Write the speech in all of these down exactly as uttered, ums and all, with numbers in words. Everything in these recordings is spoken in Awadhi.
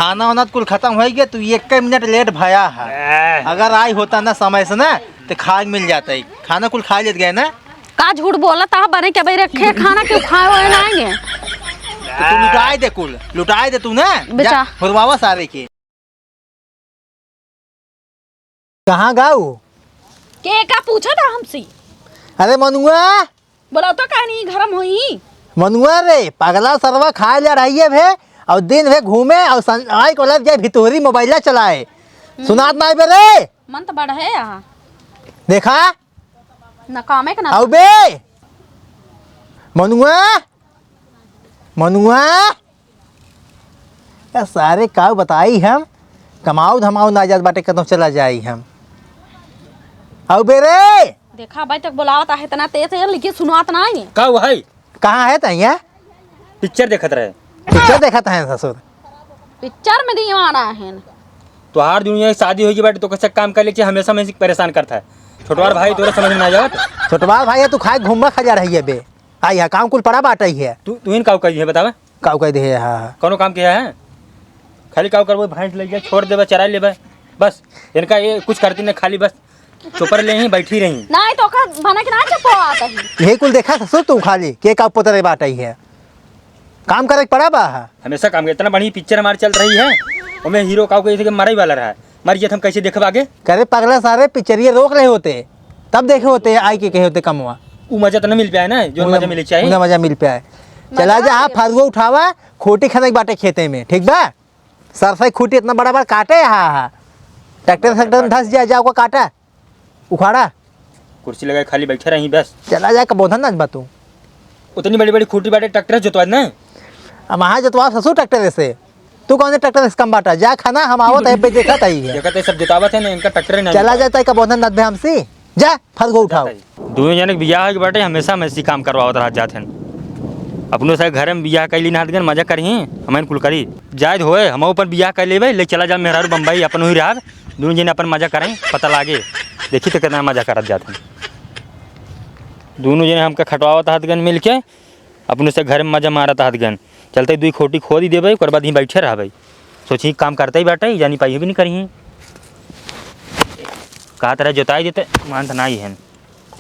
खाना वाना त कुल खतम होइ गया, तू एक मिनट लेट भया है। अगर आई होता ना समय से ना, तो खाए मिल जाता है। खाना कुल खा लेत गए ना। का झूठ बोलत ह? बने के भाई रखे खाना, क्यों खाए हुए ना आएंगे? तो तू लुटाए दे कुल, लुटाए दे तू ना। बेटा। जा, हुरवावा सारे के। कहाँ गाऊ? के का पूछा था हमसे? अरे मनुआ। बोला तो का नहीं घर में होई? मनुआ रे, पगला सरवा खाए जा रही है भे, और दिन भे घूमे और सं-, आई को लग जाए भितोरी मोबाइल चलाए। हम्म। सुनात ना बे रे? मन तो बड़ है यहाँ। देखा? ना कामे के ना। आओ बे। मनुआ। मनुआ। ए सारे काऊ बताई हम, कमाऊ धमाऊ ना जात बाटे, कतौ चला जाई हम। आऊ बे रे। देखा भाई, तक बोलावत आहे इतना तेज है, लेकिन सुनात ना है। का हुआ है? कहाँ है तैया? पिक्चर देखत रहे। पिक्चर देखत है ससुर। पिक्चर में दीवाना है। तोहार दुनिया की शादी होई के बाटे, तो कैसे काम कर ले, हमेशा में परेशान करता है। छोटवार भाई तोरे समझ में ना जावत। छोटवार भाई है, तू खाए घूमबा खा जा रही है बे। आई है, काम कुल पड़ा बाटे ही है। तू, तू इन काऊ कही है, बतावे? काऊ कह दे है, हाँ, हाँ। कौनो काम किया है? खाली काऊ करबो, भैंस ले जा, छोड़ देबे, चरा लेबे, बस। इनका ये कुछ करती नहीं, खाली बस चुपर ले ही बैठी रही। नहीं तो ओकर बना के ना चपवा आता ही। यही कुल देखा ससुर तू खाली, के काऊ पोतरे बाटे ही है। काम करे के पड़ा बा। हमेशा काम के, इतना बढ़िया पिक्चर हमारी चल रही है, ओमे हीरो काऊ के जैसे कि मरई वाला रहा है। मर जात हम कैसे देखब आगे? करे पगला सारे, पिक्चरिया रोक रहे होते, तब देखे होते, आई के कहे होते कमवा। उ मजा तो न मिल पाए ना, जो उन्हें, मजा मिले चाहिए। उन्हें मजा मिल पाए। मजा चला जा, हाँ, मिले। फरुआ उठावा, खोटी खनक बाटे खेते में, ठीक बा? सरसई खूटी इतना बड़ा बड़ा काटे, हाँ, हाँ। ट्रैक्टर, ट्रैक्टर में धस जाए, जाओ को काटा, उखाड़ा। कुर्सी लगाए खाली बैठे रही बस। चला जा, कबोधन नाच बा तू। उतनी बड़ी बड़ी खूटी बाटे, ट्रैक्टर जोतवा ना। अब वहाँ जोतवा ससुर ट्रैक्टर से। तू कौन से ट्रैक्टर से कम बाटा? जा खाना, हम आवत है, पे देखत है ये। देखत है, सब जितावत है ना, इनका ट्रैक्टर ही नहीं चला मिलता। जाता है, कबोधन नदबे हमसे। जा, फरगो उठाओ। दोनों जने के बियाह के बाटे, हमेशा हम ऐसी काम करवावत रह जात हैं। अपनों से घर में बियाह कैली ना हतगन, मजा करही, हमन कुल करी। जायज होए, हम अपन बियाह कर लेबे, ले चला जा मेहरारू बम्बई, अपन हुई रहब। दोनों जने अपन मजा करें, पता लागे। देखी तो कितना मजा करत जात हैं। दोनों जने हमका खटवावत हतगन मिलके। अपने से घर में मजा मारत हतगन। चलते दुई खोटी खोद ही देबे, ओकर बाद ही बैठे रहबे। सोची काम करते ही बाटे, जानी पाई भी नहीं करी। कहा तरह जोताई देते, मानत ना ही है।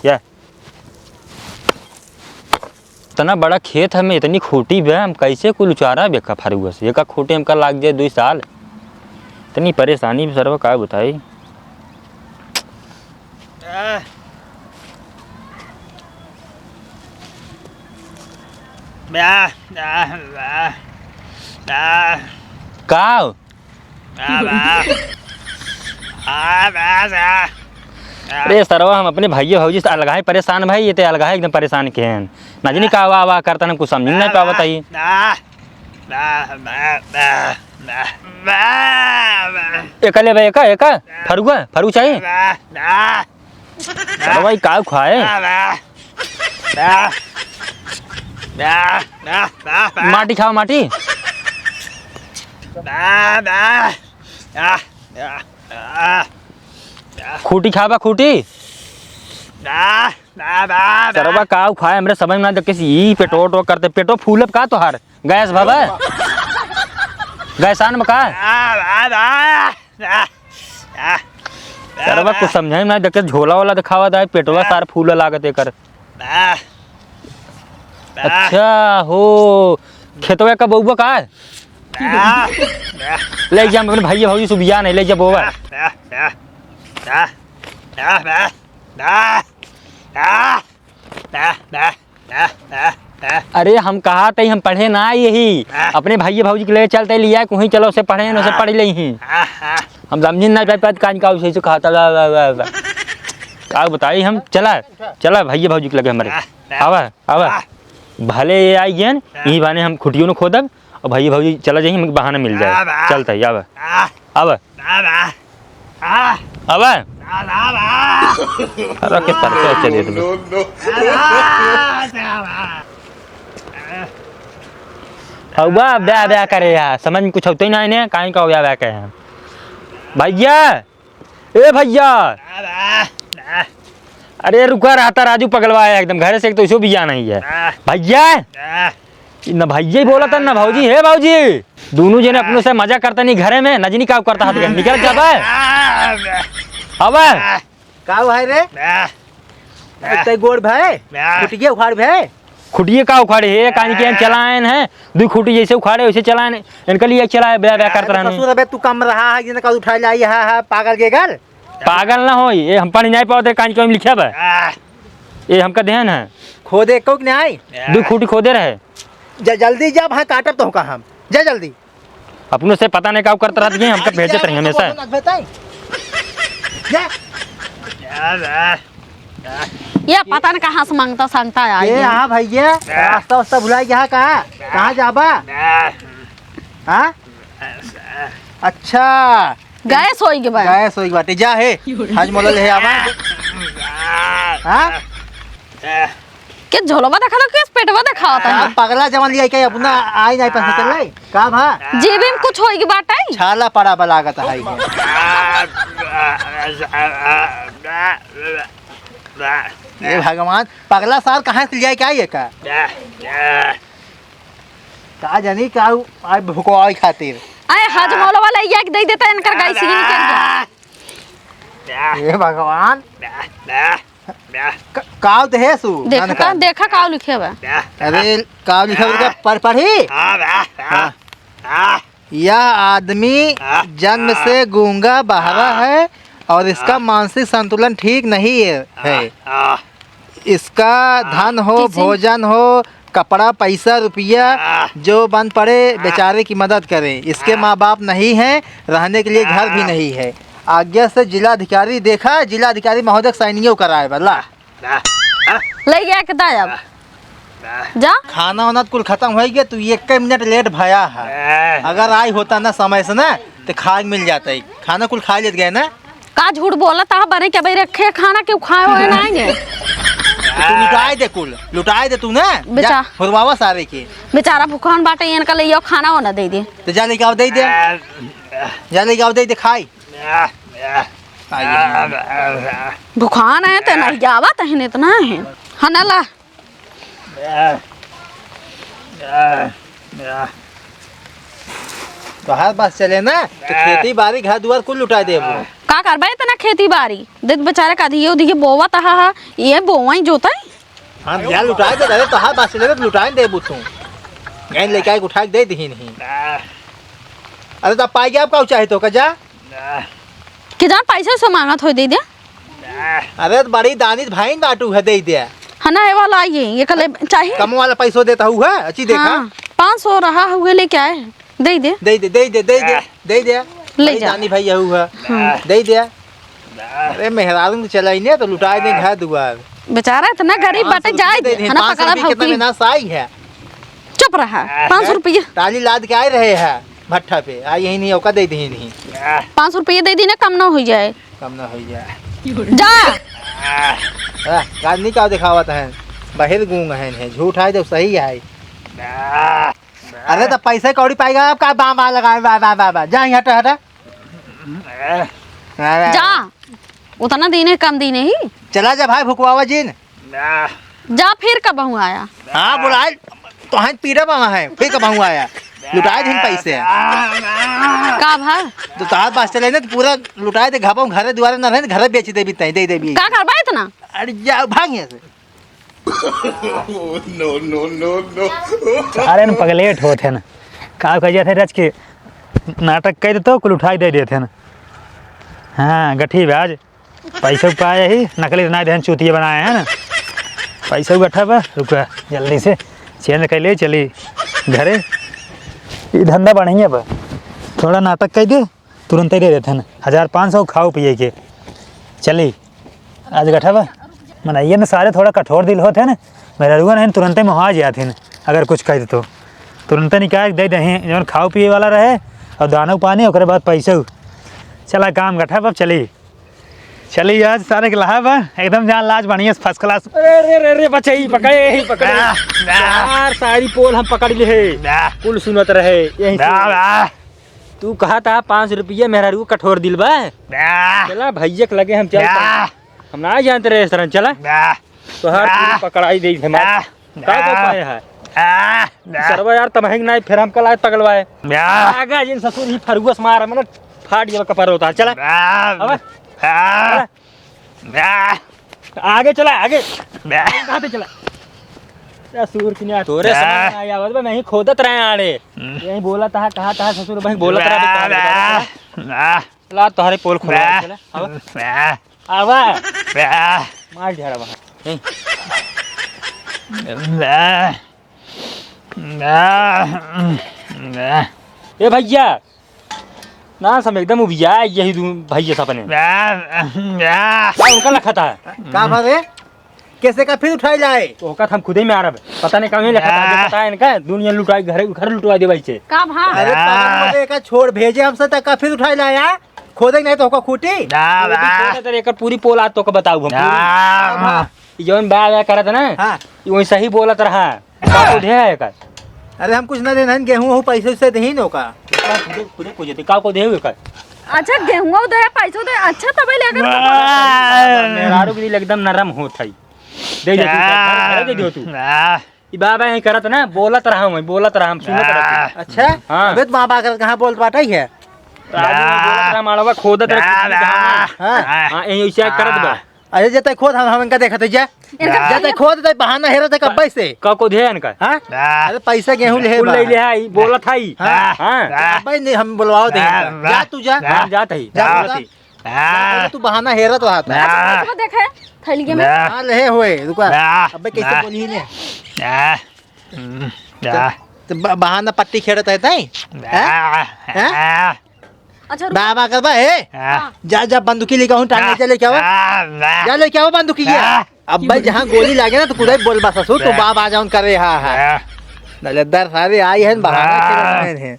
या। इतना बड़ा खेत हमें, इतनी खूटी बे, हम कैसे कुल उचारा बे का फरुआ से? एका खूटी हमका लाग जाए दुई साल। इतनी परेशानी भी सरवा का बताई। आह। बा, बा, बा, बा। का? बा, बा। आ, बा, बा। बा। अरे सरवा, हम अपने भइया भौजी से अलगा ही परेशान भाई, ये ते अलगा ही एकदम परेशान के हैं। ना जानी का वाह वाह करता, हम कुछ समझ नहीं पावत है। बा, बा, बा, बा। एका ले बे, एका, एका। फरुआ, फरू चाहिए? बा, बा। अरे भाई, का खाए? बा, बा। बा। बा, बा, बा, बा। माटी खाओ, माटी। बा, बा। आ, आ, आ। खूटी खाबा, खूटी। बा, बा, बा, बा। सरवा का खाए, हमरे समझ में ना, तो किसी ई पेटो ओटो करते, पेटो फूलब का तोहार? गैस भवा? गैसान में का? आ, आ, आ, आ, आ, आ। सरवा कुछ समझे ना, देखे झोला वाला दिखावा दा, पेटवा सार फूला लागत एकर। आ, आ। अच्छा, हो, खेतवा का बउआ का है? आ, आ। ले जा, अपने भइया भौजी से बियाह नहीं, ले जा बोवा। आ, आ, आ। आ, आ, आ, आ। आ, आ, आ, आ, आ। अरे, हम कहा तई हम पढ़े ना आई ही। आ। अपने भाई भौजी के ले चलते लिया, कहीं चलो से पढ़े, न से आ। पढ़ ले ही। आ, आ। हम समझी ना पाए, पाए, कान का उसे, उसे कहा था, ला, ला, ला, ला। का बताई हम, चला, चला भाई भौजी के लगे हमारे। आ, आ। आवा, आवा। आ। भले ये आई गेन, आ। यही बहाने हम खुटियों ने खोदब, और भाई भौजी चला जाइए, हमें बहाना मिल जाए। आ, बा। चलता ही, आवा। आ। आवा। बा, बा। आ। आवा। बा, बा, बा। अरे के परचा चले तुम। No, no, no। आ, बा, बा। हवा ब्या ब्या करे यार, समझ में कुछ होते ही ना इन्हें, काहे का ब्या ब्या करे हैं। भैया, ए भैया। बा, बा, बा। अरे रुका रहता राजू पगलवा है एकदम, घरे से एक तो इसो बिया नहीं है। बा। भैया। बा। न भैया ही बोलत है, न भौजी। हे भौजी, दुनू जने अपनों से मजा करता नहीं घरे में, नजनी का करता हाथ के, निकल जाबे। अबे। का भाई रे? बे। इतने गोड़ भाई? बे। खुटिया उखाड़ भाई? खुटिया का उखाड़े हे, कान के बे। चलाएन है, दू खुटी जैसे उखाड़े वैसे चलाएन, इनके लिए चलाए, बे, बे करता रहने। ससुर, अबे तू कम रहा है, जिनका उठा लाई है, है, पागल के घर। पागल ना होई, ये हम पढ़ नहीं पावत रहे, कान के में लिखे बा। आह। ये हमका ध्यान है। खोदे को कि नहीं? दू खूंटी खोदे रहे। ज-, जल्दी जा, भाई काटब तो का हम। जा जल्दी। अपनों से पता नहीं का करत रहत, ये हमका भेजत रही हमेशा। जा। ये पता नहीं कहाँ से मांगता सांगता आया ये ये। हाँ भैया, रास्ता वास्ता भुला गया का? कहाँ जाबा? हाँ? अच्छा। गैस होई के बा। गैस होई के बाटे, जा हे। हजमोला ले आवा। हाँ? के झोलवा देखा लो, के पेटवा देखावत है? आ, पगला जवान लिया के अपना आई नहीं पसंद कर ले। का भा? जेबी में कुछ होई के बाटे? छाला पड़ा बा लागत है। ये भगवान, पगला सार कहाँ से लिया के आई है का? का जानी का उ आज भुकवावे खातिर। अरे हजमोलवा ले आके दे देता इनकर गाय सीन कर गया। हे भगवान। क-, काव तो है सु, देखा ननका। का, देखा काव लिखे बा। अरे, काव लिखे बा, पढ़, पढ़ी? हाँ। यह आदमी जन्म से गूंगा बहरा है और इसका मानसिक संतुलन ठीक नहीं है, है। इसका धन हो, किसी भोजन हो, कपड़ा, पैसा, रुपया, जो बन पड़े, बेचारे की मदद करें। इसके माँ बाप नहीं हैं, रहने के लिए घर भी नहीं है। आज्ञा से जिलाधिकारी, देखा, जिलाधिकारी महोदय साइनियो कराए वाला। ले गया के दायब। जा। खाना वाना कुल खत्म हो गया, तू एक मिनट लेट भया है। अगर आई होता ना समय से ना, तो खाए मिल जाता है। खाना कुल खा लेत गए ना। का झूठ बोलत है, बने के भाई रखे खाना क्यों खाए हुए ना आएंगे? तू लुटाए दे कुल, लुटाए दे तू ना। बेचा-, जा, हुरवावा सारे के। बेचारा भुखान बाटे, इनका ले आओ खाना वाना दे दे। तो जा लेके आओ, दे दे। जा लेके आओ, दे दे, खाई। आइए। भुखान है तो नहीं जावा, तहन इतना है। हाँ ना ला। तोहार बस चले ना, तो खेती बारी, घर दुआर कुल लुटा देबो। का करबे इतना खेती बारी? देत बेचारे का दिए उदिए बोवत हा, हा, ये बोवई जोतई। हाँ, या लुटाए दे, अरे तोहार बस चले ना, तो लुटाए देबो तू। गैन लेके आके उठा के दे दही नहीं। अरे तो पाई गया, अब का चाहे तो का जा। कि जान पैसे से मांगत हो दे दे। अरे तो बड़ी दानित भाई बाटू है, दे दे। है ना, ये वाला आइए, ये कले चाहिए। कम वाला पैसो देता हूँ है, अच्छी देखा। हाँ, पाँच सौ रहा हुए लेके आए, दे दे। दे दे, दे दे, दे दे, दे दे। ले बड़ी जा। दानी भाई यहू है। हाँ। दे दे। अरे मेहरारू के चलाई ने तो लुटाए दे घर दुआर। बेचारा इतना गरीब बाटे, जाए दे, है ना, पाँच सौ पकड़ा रुपये कितना भौकी। में ना साई है। चुप रहा, पाँच सौ रुपया। टाली लाद के आए रहे हैं भट्ठा पे, आ यही नहीं, ओका दे दे नहीं। पाँच सौ रुपया दे दी ना, कम ना हो जाए। कम ना हो जाए। जा। आ, गांधी का दिखावत है, बहिर गूंग है, है, झूठ है जब सही है। अरे तो पैसे कौड़ी पाएगा, अब का बा, बा लगाए, बा, बा, बा, बा, जा यहाँ हटा, हटा। जा, उतना दीने, कम दीने ही। चला जा भाई, भुकवावा जिन। जा, फिर कबहूँ आया। हाँ, बुलाए, तो हैं पीड़ा बाबा है, फिर कबहूँ आया। लुटाए दिन पैसे। का भा? तो तोहार पास चले ना, तो पूरा लुटाए दे, घापम घरे दुआरे ना रहे, घरे बेच देबी तय, दे देबी। का करबा इतना? अरे जा, भाग यहाँ से। No, no, no, no। सारे न पगलेट होत है ना। का कह जाते रच के नाटक कह देतो, कुल उठाई दे देते हैं ना। हाँ, गठी ब्याज। पैसा पाए ही, नकली तो ना देहन, चूतिया बनाए हैं ना। पैसा गठा बा, रुका, जल्दी से change कर ले, चली घरे। ये धंधा बढ़िया बा, थोड़ा नाटक कर दे, तुरंत ही दे देते हैं, हजार पाँच सौ खाओ पिए के। चली, आज गठा बा, मनइया न सारे थोड़ा कठोर दिल होते हैं ना, मेहररुआ नहीं तुरंते मोहा जाते हैं, अगर कुछ कह दे तो तुरंते निकाल के दे दे, जौन खाओ पिए वाला रहे और दानो पानी, ओकरे बाद पैसा। चला काम गठा बा, चली। चली आज सारे के लहा बा, एकदम जान लाज बढ़िया से first class। अरे, अरे, अरे, अरे, बचई, पकड़े, ही पकड़े। बा, बा। यार, सारी पोल हम पकड़ ले है। बा। कुल सुनत रहे, यहीं से। बा, बा। तू कहा था पाँच रुपया मेहरारू कठोर दिल बा। बा। चला भैया के लगे हम चलते बा। हैं। हम ना जानते रहे इस तरह, चला। बा। तोहार बा। पूरी पकड़ाई दे थे मार। बा। का बा। पाया है? आ, आ। सरवा यार, तमहिंग नाई, फिर हमका लाए पगलवाए। आ। आगा जिन ससुर ही फरुआ से मार, मने फाट गया कपार होता। चला। आ, अब? आ। आ। आगे चला, आगे। आ। कहाँ पे चला? ससुर की नहीं, तोरे समझ में नहीं आवत बा, मैं ही खोदत रहे आड़े। हम्म। यही बोलत हा, कहा था ससुर, वही बोलत रहा, अभी कहाँ बोलत रहा? आ। ला, तोहरे पोल खोलवा, बा। चला, आवा। बा। आवा। बा। मार झाड़ा वहाँ। ए। बा। बा। बा। ए भैया, ना सब एकदम उबिया है, यही दू भैया सब अपने। बा। बा। आ, उनका लखा था। का भा रे? कैसे का फिर उठाई लाए? तो ओका हम खुदे में आरब। पता नहीं कहाँ लखा था, आ। जो पता है इनका, दुनिया लुटाई, घर, घर लुटवा दे भाई से। का भा? अरे आ। पागल मत, एका छोड़, भेजे हमसे, त का फिर उठाई लाए, आ? खोदे नहीं तो ओका खूटी। आ, वो भी आ। खोदे तेरे एकर पूरी पोल आज तोका बताऊ हम, पूरी। आ। हाँ। ये जौन बा, बा करत ना, हाँ। ये वही सही बोलत रहा। का को दे है एकर? अरे हम कुछ ना देना है, गेहूं हो पैसे से देही न ओका। खुदे, खुदे को देते, का को दे है एकर? अच्छा, गेहूं दे, पैसो दे, अच्छा तबे लेकर वाह। मेहरारू के दिल एकदम नरम होत है। दे दे तू, आ। घर, घर दे दे तू। आ। ई बाबा यहीं करत ना, बोलत रहा हूँ, बोलत रहा हूँ, सुनत रहा हूँ। अच्छा? हाँ। अबे तो बाबा कर कहाँ बोलत बाटा ही है? राजू में बोलत रहा, माड़वा खोदत रहा, आ। हाँ। हाँ, यहीं ऐसे करत बा। अरे, जते खोद हम, हम इनका देखत है, जा। इनका जते खोद, ते बहाना हेरत है कब्बे से। का को दे इनका? हाँ? अरे, पैसा गेहूं ले कुल बा। ले ले है, ई बोलत है ई। हाँ। हाँ। कब्बे नहीं, हम बुलवाओ दे इनका। जा तू जा। हाँ, जात है। जा जा। बोलत है। जा, तू बहाना हेरत रहा था। अच्छा, देखा है, थैली में। हाँ, ले होए, रुका। अबे, कैसे बोली ही ने? हम्म, तो, तो ब-, बहाना पट्टी खेलत है, ताई? हैं? हैं? अच्छा, रुक। बाबा कर बा, ए? हाँ। जा, जा, बंदूकी लेके आऊं, टांग आ, ले, जा, लेके आओ। आ, आ। जा, लेके आओ बंदूकी, ये। आ। अब भाई, जहाँ गोली लागे ना, तो कुदाई बोल बा ससुर, तू आ। बाप आ जाऊन करे, हाँ, हाँ। आ। दलेदर सारे आई हैं, बहाना आ। खेलत हैं।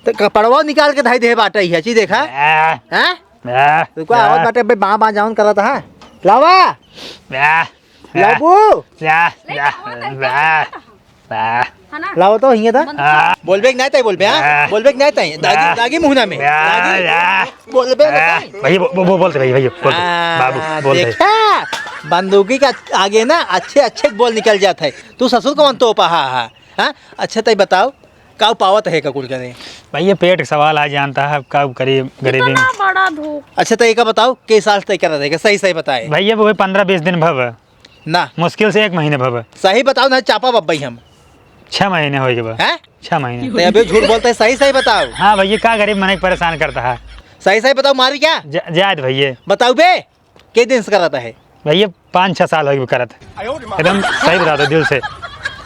तो कपड़वा निकाल के धाई दे बाटे, ये चीज देखा। आ। हैं? आ। रुको, आ। आवत बाटे, भाई, बाप आ जाऊन करत, हाँ। लावा। आ। लाबू। जा, जा, जा, जा। है ना? लाओ तो हियाँ था। बंद कर। बोलबे कि नहीं ताई, बोलबे, हाँ? बोलबे कि नहीं ताई? दागी, दागी मुहना में। दागी। बोलबे ना ताई। भैया, बो-, बो-, बोलते भैया, भैया, बोलते। हाँ, बाबू, बोलते। देखा? बंदूकी का आगे ना अच्छे, अच्छे बोल निकल जात है। तू ससुर कौन तोपा हा, हा? हाँ? अच्छा ताई बताओ, का पावत है का कुल करे? भैया, पेट का सवाल आ जानता है, अब का करी गरीबी में। इतना बड़ा धूप। अच्छा, तो एक बताओ, के साल तय कर रहे, सही, सही बताए। भैया, वो पन्द्रह बीस दिन भव। ना। मुश्किल से एक महीने भव। सही बताओ, ना चापा बब्बई हम। छह महीने होइगे बा। हैं? छह महीने। तो अभी झूठ बोलते हैं, सही, सही बताओ। हाँ भैया, का गरीब मनई परेशान करता है। सही, सही बताओ, मारी क्या? जा-, जाए दे भैया। बताओ बे। के दिन से करत है? भैया, पाँच छह साल होइगे करत। एकदम सही बता दो दिल से।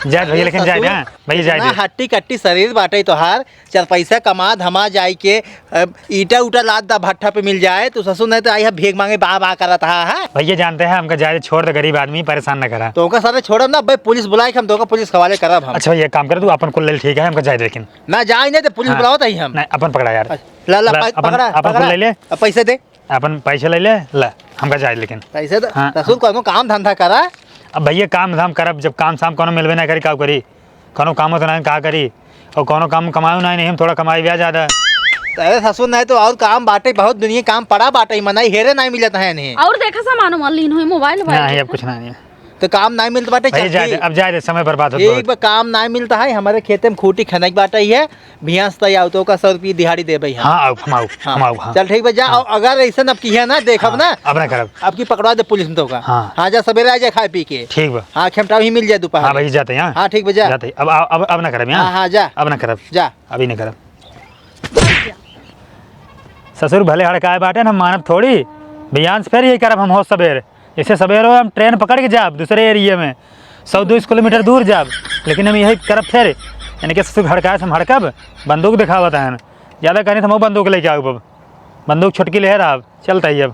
जाए भैया, लेकिन जाए दे, ससुर, हाँ? भैया, जाए इतना दे। हट्टी कट्टी शरीर बाटे तोहार, चार पैसा कमा धमा जाए के, अ, ईटा उटा लाद दा भट्ठा पे मिल जाए, तो ससुर नहीं तो आई है भीख मांगे बा बा करत हा, हाँ? भैया, जानते हैं, हमका जाए दे, छोड़ दे, गरीब आदमी, परेशान न करा। तो ओका सारे छोड़ब ना, भाई, पुलिस बुलाए के हम तो ओका पुलिस के हवाले करब हम। अच्छा भैया, एक काम कर, तू अपन कुल ले, ठीक है, हमका जाए दे, लेकिन ना जाए नहीं तो पुलिस ना। बुलावत ही हम। नहीं, अपन पकड़ा यार। ला, ला, ला, पै-, अपन, पकड़ा, अपन कुल पकड़ा। ले ले। अब पैसे दे। अपन पैसे ले ले, ले, हमका जाए लेकिन। पैसे तो हाँ। ससुर कोनो काम धंधा करा। अब भैया काम धाम करब, जब काम साम कोनो मिलबे ना करी, का करी? कोनो काम तो ना, का करी? और कोनो काम कमायो ना, नहीं हम थोड़ा कमाई ब्याह ज्यादा। अरे ससुर नहीं तो और काम बाटे, बहुत दुनिया काम पड़ा बाटे, मनई हेरे नहीं मिलत है नहीं। और देखा सामान वामान लीन हुई, मोबाइल वोबाइल नहीं, अब देखा। कुछ नहीं है। तो काम नाहीं मिलत बाटे, भैया, जाए दे, अब जाए दे, समय बर्बाद होत एक बहुत। बार काम नाहीं मिलत है, हमरे खेते में खूँटी खनक बाटे ही है, भियास तई आओ तो ओका सौ रुपये दिहाड़ी देबे हम। हाँ, आओ, हम आओ, हाँ। हम आओ, हाँ। चल ठीक बा, जा, हाँ। और अगर ऐसा अब किया ना, देखब हाँ, ना, अब ना करब। अब की पकड़वा दे पुलिस में तो का। हाँ। हाँ, जा सबेरे आ जाए खाए पी के। ठीक बा। हाँ, खेमटा भी मिल जाए दोपहर हाँ, में। भैया, जाते हैं, हाँ। हाँ, ठीक बा, जा। जाते हैं। अब, अब, अब ना करब, हाँ? हाँ, हाँ, जा। अब ना करब। जा। अभी ना करब। ससुर भले हड़काए बाटे, हम मानब थोड़ी। बिहान से फिर यही करब हम होत सबेर। जैसे सबेरे हम ट्रेन पकड़ के जाब दूसरे एरिया में, सौ दो सौ किलोमीटर दूर जाब, लेकिन हम यही करब फिर। यानी कि ससुर हड़काए से हम हड़कब, बंदूक दिखावत हन। ज्यादा कहनी तो हम बंदूक लेके आउब अब। बंदूक छुटकी ले रहब, चलत ही अब।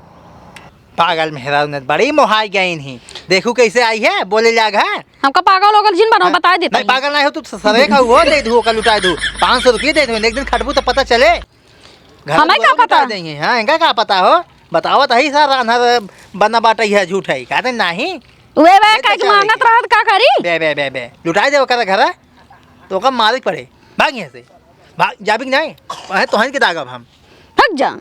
पागल मेहरारू ने बड़ी मोहाई गईन ही। देखू कैसे आई है, बोले लाग है। हमका पागल ओगल जिन बनाओ, हाँ? बताए देता नहीं, ही। पागल नहीं हो, तू सरे का वो दे दू, ओका लुटाए दू। पाँच सौ रुपये दे दू, एक दिन खटबू तो पता चले। घर हमें का दुआर पता? लुटा देंगे, हाँ, इनका का पता हो? बतावत है सारा अन्हर बना बाटा, यह झूठ है। कहते नहीं। वे बे, दे कह के दे मांगत के। रहत का करी? बे, बे, बे, बे। लुटाए दे ओकर घर, तो ओकर मालिक पड़े। भाग यहाँ से। भाग, जाबी कि नहीं? वह तोहन के दागब हम। भाग जा।